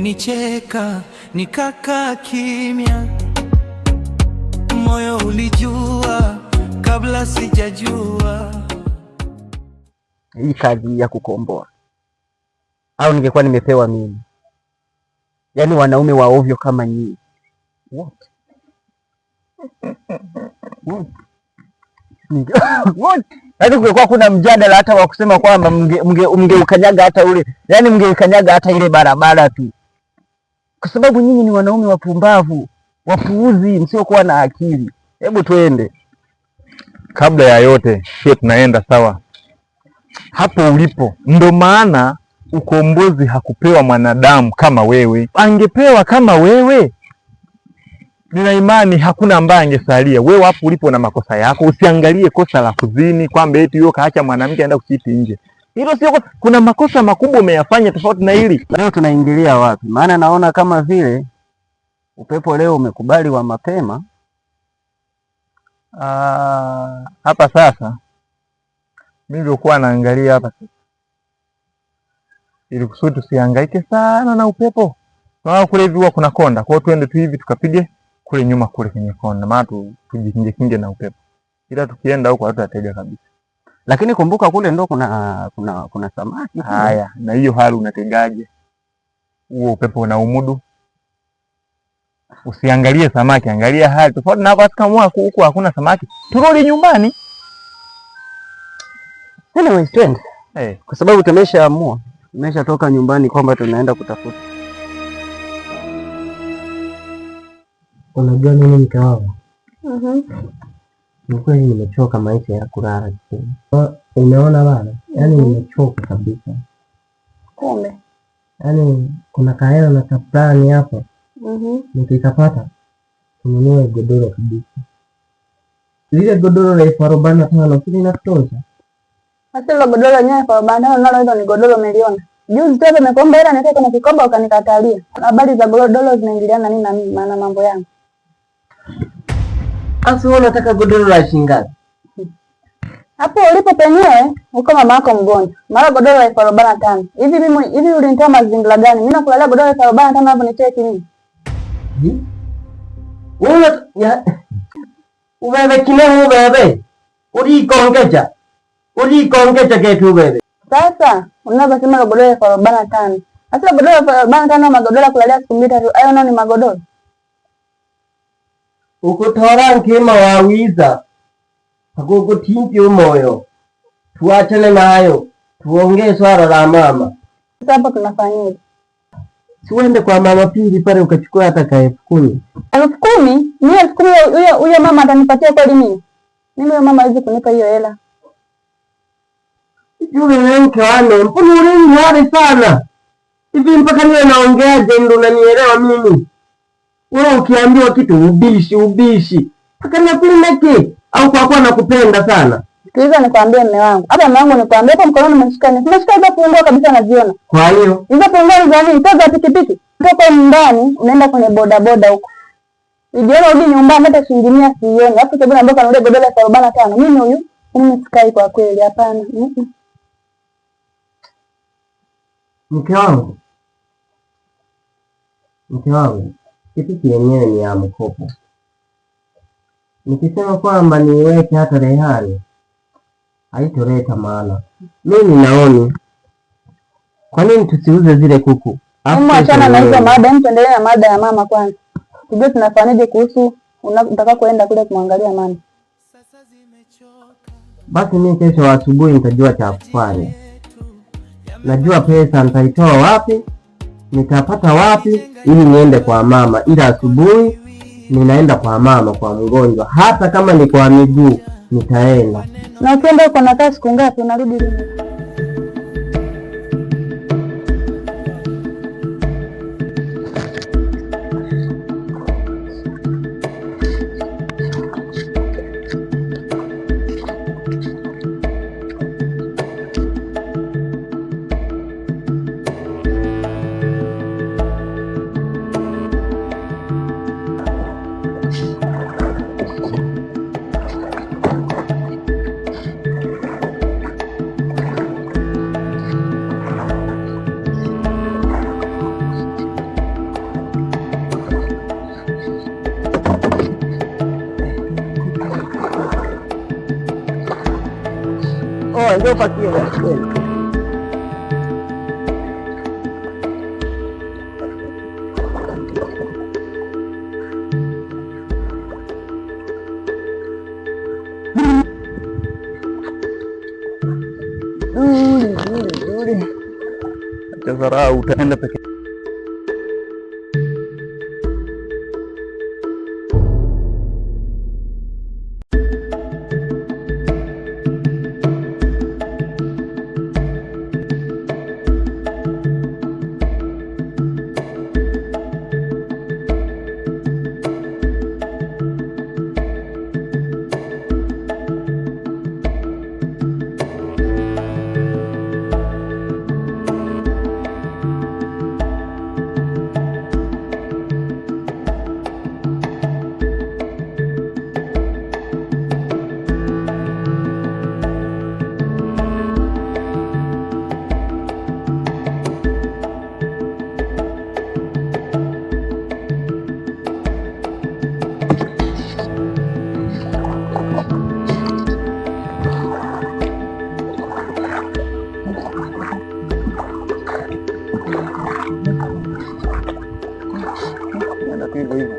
Ulinicheka nikakaa kimya, moyo ulijua kabla sijajua. Hii kazi ya kukomboa au ningekuwa nimepewa mimi? Yaani wanaume wa ovyo kama nyinyi wote wote wote, yaani kungekuwa kuna mjadala hata wa kusema kwamba mngeukanyaga hata ule, yaani mngeukanyaga hata ile barabara tu, kwa sababu nyinyi ni wanaume wapumbavu, wapuuzi, msiokuwa na akili. Hebu twende. Kabla ya yote, sio tunaenda sawa hapo ulipo. Ndo maana ukombozi hakupewa mwanadamu kama wewe. Angepewa kama wewe, nina imani hakuna ambaye angesalia. Wewe hapo ulipo na makosa yako, usiangalie kosa la kuzini kwamba eti yeye kaacha mwanamke aenda kuchiti nje. Hilo sio kosa. Kuna makosa makubwa umeyafanya tofauti na hili. Leo tunaingilia wapi? Maana naona kama vile upepo leo umekubali wa mapema. Ah, hapa sasa mimi nilikuwa naangalia hapa sasa, ili kusudi tusihangaike sana na upepo. Maana kule hivi huwa kuna konda, kwa hiyo tuende tu hivi tukapige kule nyuma kule kwenye konda, maana tujikinge kinge na upepo, ila tukienda huko hatutatega kabisa. Lakini kumbuka kule ndo kuna samaki. Haya, na hiyo hali unategaje? Huo upepo unaumudu? Usiangalie samaki, angalia hali. Tofauti na hapa kama huku hakuna samaki, turudi nyumbani. Anyway, twende. Eh, Kwa sababu tumeshaamua, tumeshatoka nyumbani kwamba tunaenda kutafuta. Unajua nini mke wangu? Ni kweli nimechoka maisha ya kulala chini. Umeona bana? Yaani nimechoka kabisa. Kumbe. Yaani kuna kahela na kaplani hapo. Nikikapata kununue godoro kabisa. Lile godoro la 45,000 si linatosha? Sasa hilo godoro lenyewe 45,000 nalo hilo ni godoro umeliona. Juzi tu hapa nimekuomba hela nikae kwenye kikomba ukanikatalia. Habari za godoro zinaingiliana nini na mimi maana mambo yangu? Sasa wewe unataka godoro la shilingi ngapi? Hapo ulipo penyewe uko mama yako mgonjwa. Mara godoro la 45,000. Hivi mimi hivi ulinitoa mazingira gani? Mimi nakulalia godoro la 45,000 hapo nicheki mimi. Wewe ya ubebe kineho ubebe. Ulikongeja. Ulikongeja ketu ubebe. Sasa unavyosema godoro 45,000. Sasa godoro 45,000 magodoro kulalia siku mbili tatu, hayo nao ni magodoro. Ukutora nkima wawiza hakukutinti umoyo, tuachane nayo, tuongee swala la mama. Sasa hapo tunafanyaje? Siuende kwa mama Pili pale ukachukua hata ka 10,000. 10,000? Mimi 10,000 huyo mama atanipatia kweli mimi? Mimi huyo mama hawezi kunipa hiyo hela. Yule mke wane mbona ulingi sana hivi mpaka niwe naongeaje ndo unanielewa mimi? Wewe ukiambiwa kitu ubishi ubishi mpaka nakulimeke au kwa kuwa nakupenda sana. Sikiliza nikwambie mume wangu. Hapa mume wangu nikwambie hapa mkononi umeshika nini? Umeshika hizo funguo kabisa naziona. Kwa hiyo hizo funguo ni za nini? Sio za pikipiki. Toka nyumbani unaenda kwenye boda boda huko. Ujiona rudi nyumbani hata shilingi 100 sioni. Alafu sababu naomba kanunulie godoro 45,000. Mimi huyu mimi sikai kwa kweli hapana. Mke wangu. Mke wangu, pikipiki yenyewe ni ya mkopo. Nikisema kwamba niiweke hata rehani haitoleta maana. Mimi naoni kwa nini tusiuze zile kuku? Hebu achana na hizo mada, hebu tuendelee na mada ya mama kwanza. Tujue tunafanyaje kuhusu unataka kuenda kule kumwangalia mama. Basi mimi kesho asubuhi nitajua cha kufanya. Najua pesa nitaitoa wapi, nitapata wapi ili niende kwa mama, ila asubuhi ninaenda kwa mama kwa mgonjwa, hata kama ni kwa miguu nitaenda. Na ukienda uko nakaa siku ngapi, unarudi lini? Njoo pakie basi. Duli, duli, duli. Acha dharau, utaenda peke. Nenda tu hivyo hivyo.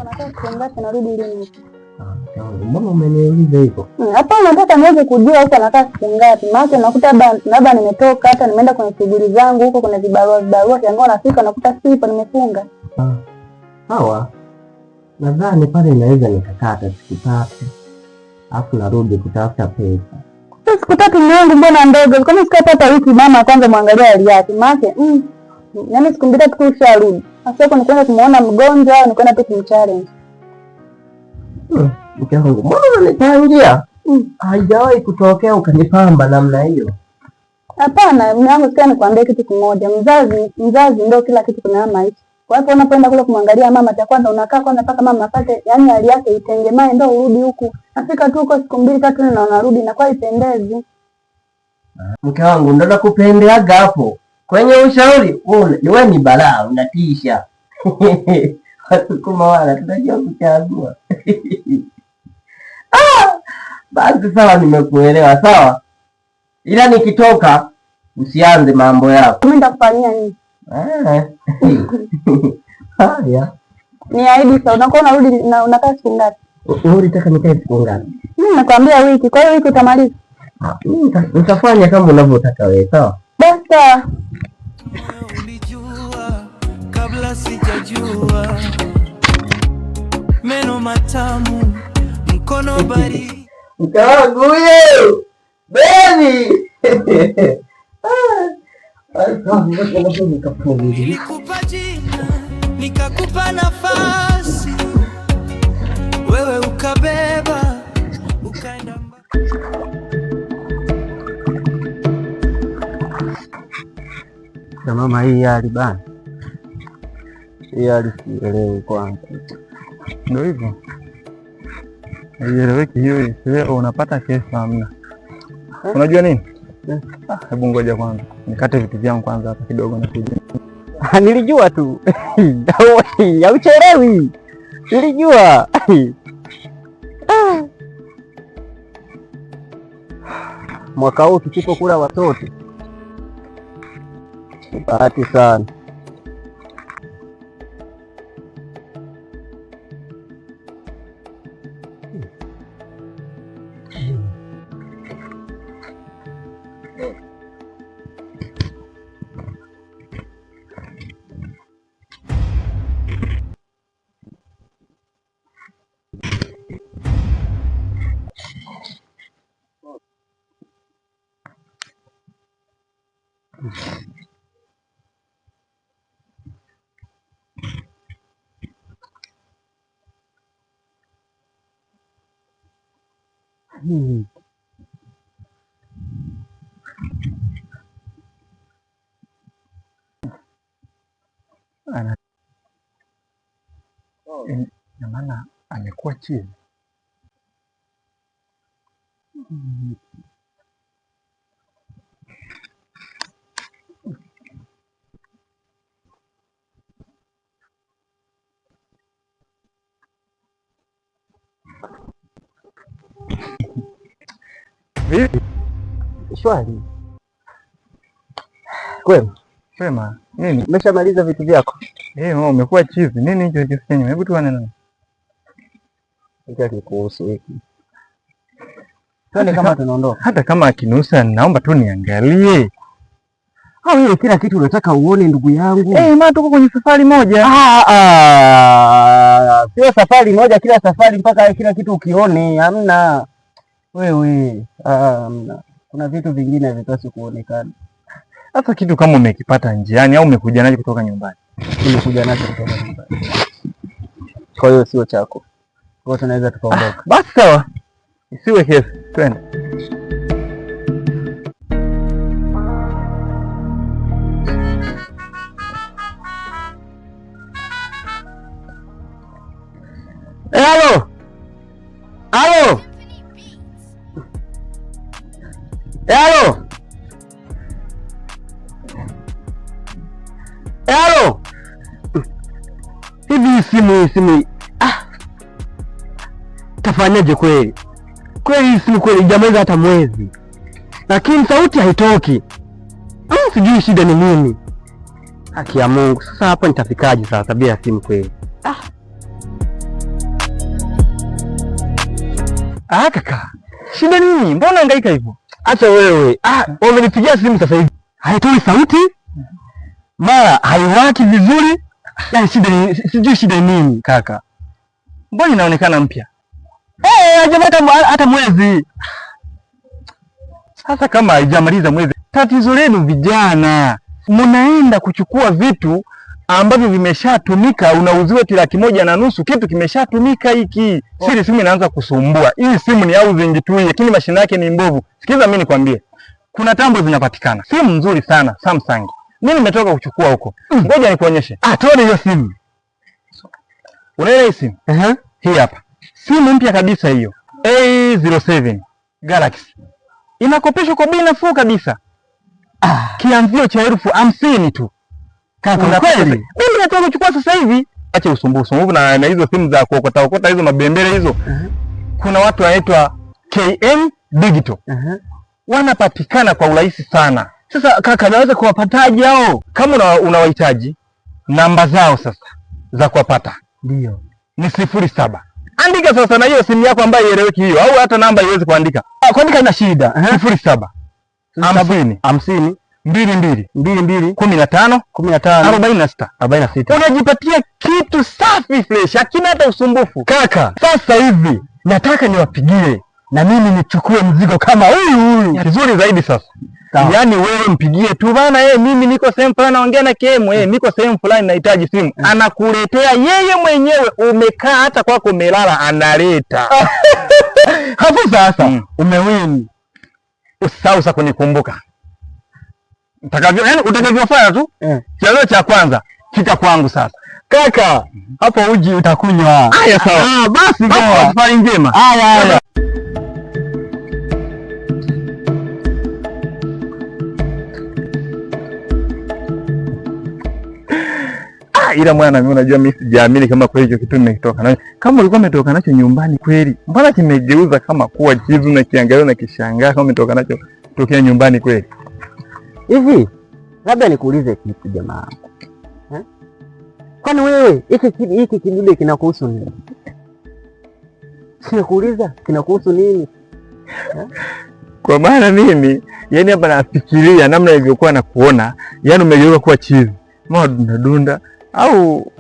Unakaa siku ngapi, narudi lini? Mbona umeniuliza hivyo? Hapa nataka niweze kujua huko nakaa siku ngapi. Maana nakuta labda nimetoka hata nimeenda kwenye shughuli zangu huko, kuna vibarua vibarua, kiango nafika nakuta sipo, nimefunga. Sawa, nadhani pale naweza nikakaa hata siku 3, alafu narudi kutafuta pesa. Sasa siku 3 ni yangu mbona ndogo? Kama siku hata wiki mama kwanza muangalia hali yake. Maana yaani siku 2 tu usharudi. Sasa huko ni kwenda kumuona mgonjwa au ni kwenda tu kumchallenge? Mke wangu, mbona unanipangia? Haijawahi kutokea ukanipamba namna hiyo. Hapana, mume wangu, sikia nikwambie kitu kimoja. Mzazi ndio kila kitu kwenye haya maisha. Kwa hiyo unapoenda kule kumwangalia mama, cha kwanza unakaa kwanza mpaka mama apate, yani hali yake itengemae, ndio urudi huku. Nafika tu huko siku 2 3 na unarudi, na kwa ipendezi. Mke wangu, ndo nakupendeaga hapo. Kwenye ushauri, wewe ni balaa, unatisha. Wasukuma wala tunajua kuchagua. Basi sawa, nimekuelewa sawa. Ila nikitoka usianze mambo yako. Mimi nitakufanyia nini? Haya. Ni ahidi sasa, unakuwa unarudi na unakaa siku ngapi? Wewe unataka nikae siku ngapi? Mimi nakwambia wiki. Kwa hiyo wiki utamaliza? Mimi nitafanya kama unavyotaka wewe, sawa? Basi sawa. Ulijua kabla sijajua, meno matamu, mkono baridi. Mke wangu huyo. Baby. Nilikupa jina, nikakupa nafasi, wewe ukabeba, ukaenda mbali. Na mama, hii hali bana, hii hali sielewi kwanza. Ndio hivyo, haieleweki hiyo. Leo unapata kesi hamna. Unajua nini? Hebu ngoja kwanza nikate vitu vyangu kwanza hapa kidogo na kuja. Nilijua tu hauchelewi, nilijua. Mwaka huu tusipokula watoto bahati sana. Ina maana amekuwa chizi. Vipi? Shwari. Kwema? Kwema. Nini? Umeshamaliza vitu vyako? Eh, wewe umekuwa chizi. Nini hicho kitu? Hebu tuone nani. Hiki kuhusu hiki. Twende kama tunaondoka. Hata kama akinusa naomba tu niangalie. Au ile kila kitu unataka uone ndugu yangu. Eh, maana tuko kwenye safari moja. Sio safari moja, kila safari mpaka kila kitu ukione, hamna. Wewe, hamna. Kuna vitu vingine havipaswi kuonekana. Sasa kitu kama umekipata njiani au umekuja nacho kutoka nyumbani? Nimekuja nacho kutoka nyumbani. Kwa hiyo sio chako. Kwa hiyo tunaweza tukaondoka. Basi sawa. Isiwe kesi. Twende. Halo. Halo. Halo. Halo. Hivi simu. Tafanyaje kweli? Kweli simu kweli hajamaliza hata mwezi. Lakini sauti haitoki. Sijui shida ni nini. Haki ya Mungu. Sasa hapa nitafikaje sasa bila simu kweli? Ah, kaka. Shida nini? Mbona hangaika hivyo? Acha wewe. Wamenipigia simu sasa hivi. Haitoi sauti. Mara haiwaki vizuri. Yaani shida ni sijui shida nini kaka. Mbona inaonekana mpya? Eh, hajamaliza hata mwezi. Sasa kama haijamaliza mwezi, tatizo lenu vijana, mnaenda kuchukua vitu ambavyo vimeshatumika, unauziwa eti 150,000, kitu kimeshatumika hiki. Siri simu inaanza kusumbua. Hii simu ni housing tu, lakini mashine yake ni mbovu. Sikiza mimi nikwambie. Kuna tambo zinapatikana. Simu nzuri sana, Samsung. Mimi nimetoka kuchukua huko. Ngoja nikuonyeshe. Tuone hiyo simu. Unaona hii simu? Hii hapa. Simu mpya kabisa hiyo. A07 Galaxy. Inakopeshwa kwa bei nafuu kabisa. Kianzio cha 50,000 tu. Kaka, kweli? Mimi nataka kuchukua sasa hivi. Acha usumbufu na hizo simu za kuokota okota hizo mabembele hizo. Kuna watu wanaitwa KM Digital. Wanapatikana kwa urahisi sana. Sasa kaka, naweza kuwapataje hao? Kama unawahitaji namba zao sasa za kuwapata. Ndio. Ni 07. Andika sasa na hiyo simu yako ambayo ieleweki hiyo au hata namba iwezi kuandika. Kuandika ina shida. 07 50 50 22 22 15 15 46 46. Unajipatia kitu safi fresh, hakina hata usumbufu. Kaka, sasa hivi nataka niwapigie na mimi nichukue mzigo kama huyu huyu. Vizuri zaidi sasa. Yaani wewe mpigie tu bana, mimi niko sehemu fulani naongea na KM, niko sehemu fulani nahitaji simu. Anakuletea yeye mwenyewe, umekaa hata kwako umelala, analeta. Hapo sasa umewin. Usisahau sasa kunikumbuka. Utakavyo, yaani utakavyofanya tu. Chanzo cha kwanza fika kwangu sasa. Kaka, hapo uji utakunywa. Haya sawa. Basi poa. Safari njema. Haya haya. Ila mwana mimi unajua mimi sijaamini kama kweli hicho kitu nimekitoka nacho. Kama ulikuwa umetoka nacho nyumbani kweli, mbona kimegeuza kama kuwa chizu na kiangalia na kishangaa kama umetoka nacho tokea nyumbani kweli? Hivi labda nikuulize kitu jamaa. Kwani wewe hiki kidude kinakuhusu nini? Sinakuuliza kinakuhusu nini? Kwa maana mimi yani hapa nafikiria namna ilivyokuwa na kuona, yani umegeuka kuwa chizi. Mwa dunda dunda au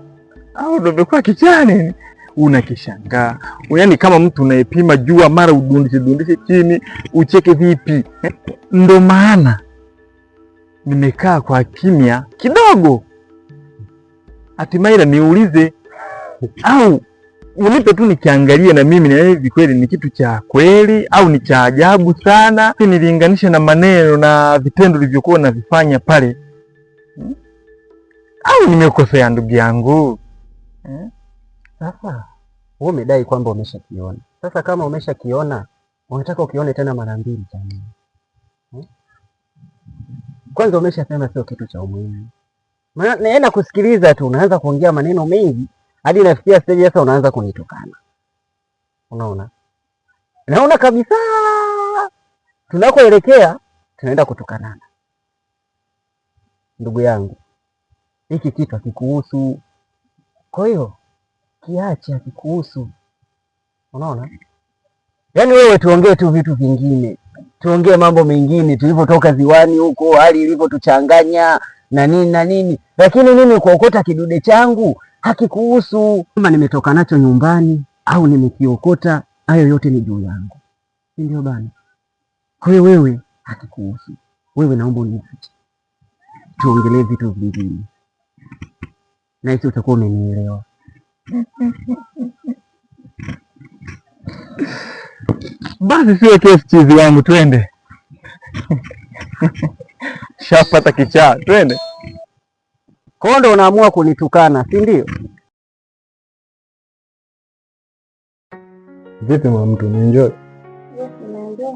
ndio umekuwa kichani, unakishangaa. Yaani kama mtu unayepima jua mara udundishe dundishe chini ucheke vipi? Ndo maana nimekaa kwa kimya kidogo, hatimaye niulize au unipe tu nikiangalia na mimi na hivi kweli ni kitu cha kweli au ni cha ajabu sana, nilinganisha na maneno na vitendo vilivyokuwa navifanya pale, au nimekosea ndugu yangu? Sasa wewe umedai kwamba umeshakiona. Sasa kama umeshakiona, unataka ukione tena mara mbili cha nini? Kwanza umeshasema sio kitu cha umuhimu. Maana naenda kusikiliza tu, unaanza kuongea maneno mengi hadi nafikia stage sasa unaanza kunitukana. Unaona? Naona kabisa Tunakoelekea tunaenda kutukanana. Ndugu yangu, hiki kitu hakikuhusu, kwa hiyo kiache, hakikuhusu. Unaona? Yaani wewe tuongee tu vitu vingine, tuongee mambo mengine, tulivyotoka ziwani huko, hali ilivyotuchanganya na nini na nini, lakini mimi kuokota kidude changu hakikuhusu. Kama nimetoka nacho nyumbani au nimekiokota, hayo yote ni juu yangu, si ndio bana? Kwa hiyo wewe hakikuhusu. Wewe naomba uniache, tuongelee vitu vingine, na hisi utakuwa umenielewa. Basi sio kesi, chizi wangu, twende. Shapata kichaa, twende. Kwa hiyo ndo unaamua kunitukana, si ndio? Vipi mwa mtu, umeenjoy Yes, nimeenjoy.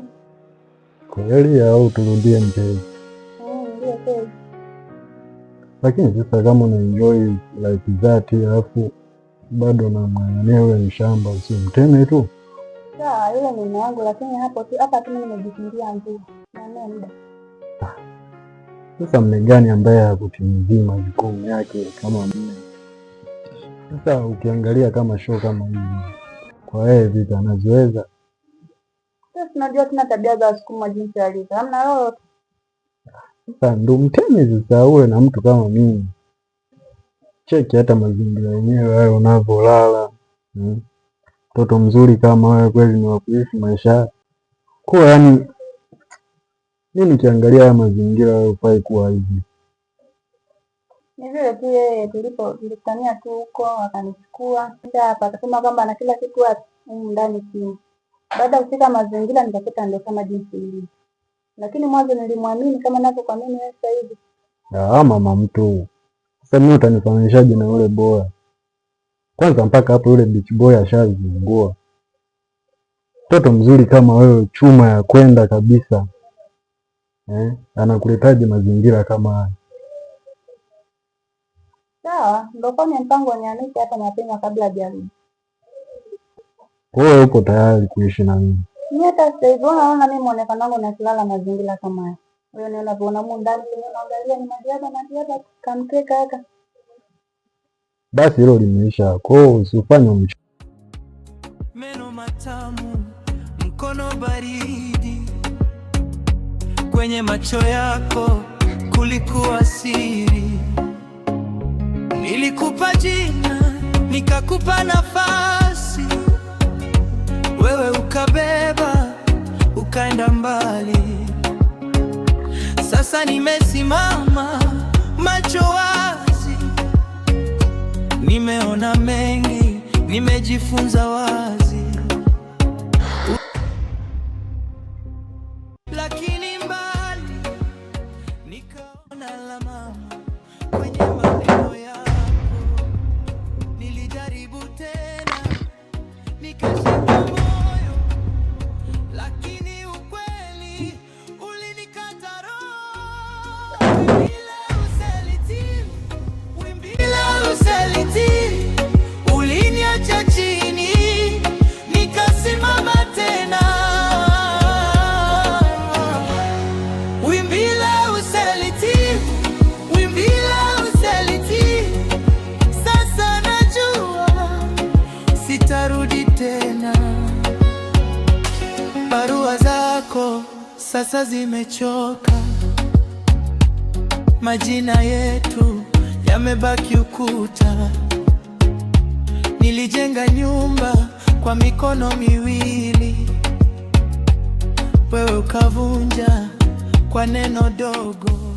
kweli au turudie mchezo? Ndio kweli. Lakini sasa kama unaenjoy like that alafu bado unamng'ang'ania yule mshamba, usimteme tu. Sawa, yule ni mume wangu, lakini hapo tu hapa tu mimi nimejikingia mvua. Na muda. Sasa mme gani ambaye hakutimizii majukumu yake kama mme? Sasa ukiangalia kama show kama hivi, kwa yeye vipi anaziweza? Sasa tunajua tuna tabia za Wasukuma jinsi walivyo. Hamna lolote. Sasa ndo mteme sasa uwe na mtu kama mimi. Cheki hata mazingira yenyewe hayo unavyolala. Mtoto mzuri kama wewe kweli ni wa kuishi maisha kwa, yani mimi nikiangalia haya mazingira wewe hufai kuwa hivi. Ni vile tu yeye tulipo tulikutania tu huko akanichukua. Sasa hapa akasema kwamba ana kila kitu wapi humu ndani chini. Baada ya kufika mazingira nikakuta ndio kama jinsi ilivyo. Lakini mwanzo nilimwamini kama ninavyokuamini wewe sasa hivi. Ah, mama mtu. Sasa mimi utanifananishaje na yule boya? Kwanza mpaka hapo yule beach boy ashazingua. Mtoto mzuri kama wewe, chuma ya kwenda kabisa. Anakuletaje mazingira kama haya? Sawa, ndio fanya mpango nihamishe hapa mapema kabla hajarudi. Kwa hiyo uko tayari kuishi na mimi? Mimi hata sasa hivi unaona mimi muonekano wangu nakilala mazingira kama haya. Wewe ni unavyoona mu ndani mwenyewe unaangalia ni madiaba madiaba kamkeka haka. Basi hilo limeisha. Kwa hiyo usifanye mch Meno matamu, mkono baridi, kwenye macho yako kulikuwa siri. Nilikupa jina, nikakupa nafasi, wewe ukabeba, ukaenda mbali. Sasa nimesimama macho wazi, nimeona mengi, nimejifunza wazi, lakini mbali nikaona la mama kwenye maneno yako. Nilijaribu tena nikashika moyo, lakini ukweli ulinikata roho. Wimbi la usaliti, wimbi la usaliti uliniacha chini, nikasimama tena. Wimbi la usaliti, wimbi la usaliti, sasa najua sitarudi tena. Barua zako sasa zimechoka, majina yetu yamebaki ukuta. Nilijenga nyumba kwa mikono miwili, wewe ukavunja kwa neno dogo.